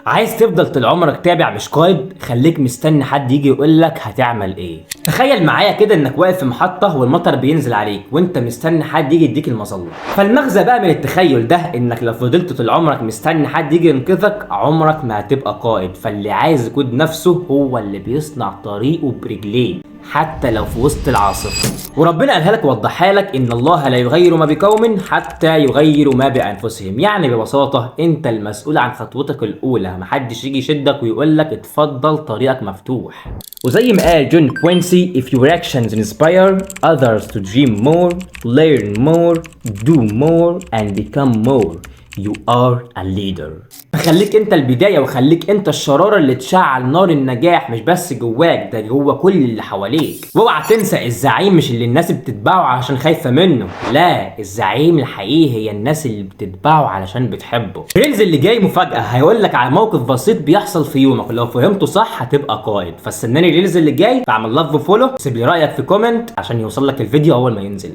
عايز تفضل طول عمرك تابع مش قائد؟ خليك مستني حد يجي يقول لك هتعمل ايه. تخيل معايا كده انك واقف في محطة والمطر بينزل عليك وانت مستني حد يجي يديك المظلة. فالمغزى بقى من التخيل ده انك لو فضلت طول عمرك مستني حد يجي ينقذك عمرك ما هتبقى قائد. فاللي عايز يقود نفسه هو اللي بيصنع طريقه برجليه حتى لو في وسط العاصفة. وربنا قالها لك ووضحها لك ان الله لا يغير ما بقوم حتى يغيروا ما بانفسهم. يعني ببساطة انت المسؤول عن خطوتك الاولى، محدش يجي يشدك ويقول لك اتفضل طريقك مفتوح. وزي ما قال جون كوينسي: if your actions inspire others to dream more, learn more, do more and become more, you are a leader. فخليك انت البداية وخليك انت الشرارة اللي تشعل نار النجاح، مش بس جواك، ده جوا كل اللي حواليك. واوعى تنسى، الزعيم مش اللي الناس بتتبعه عشان خايفة منه، لا، الزعيم الحقيقي هي الناس اللي بتتبعه علشان بتحبه. ال reels اللي جاي مفاجأة، هيقول لك على موقف بسيط بيحصل في يومك لو فهمته صح هتبقى قائد. فاستناني ال reels اللي جاي، فاعمل like و follow، سيب لي رأيك في comment عشان يوصل لك الفيديو اول ما ينزل.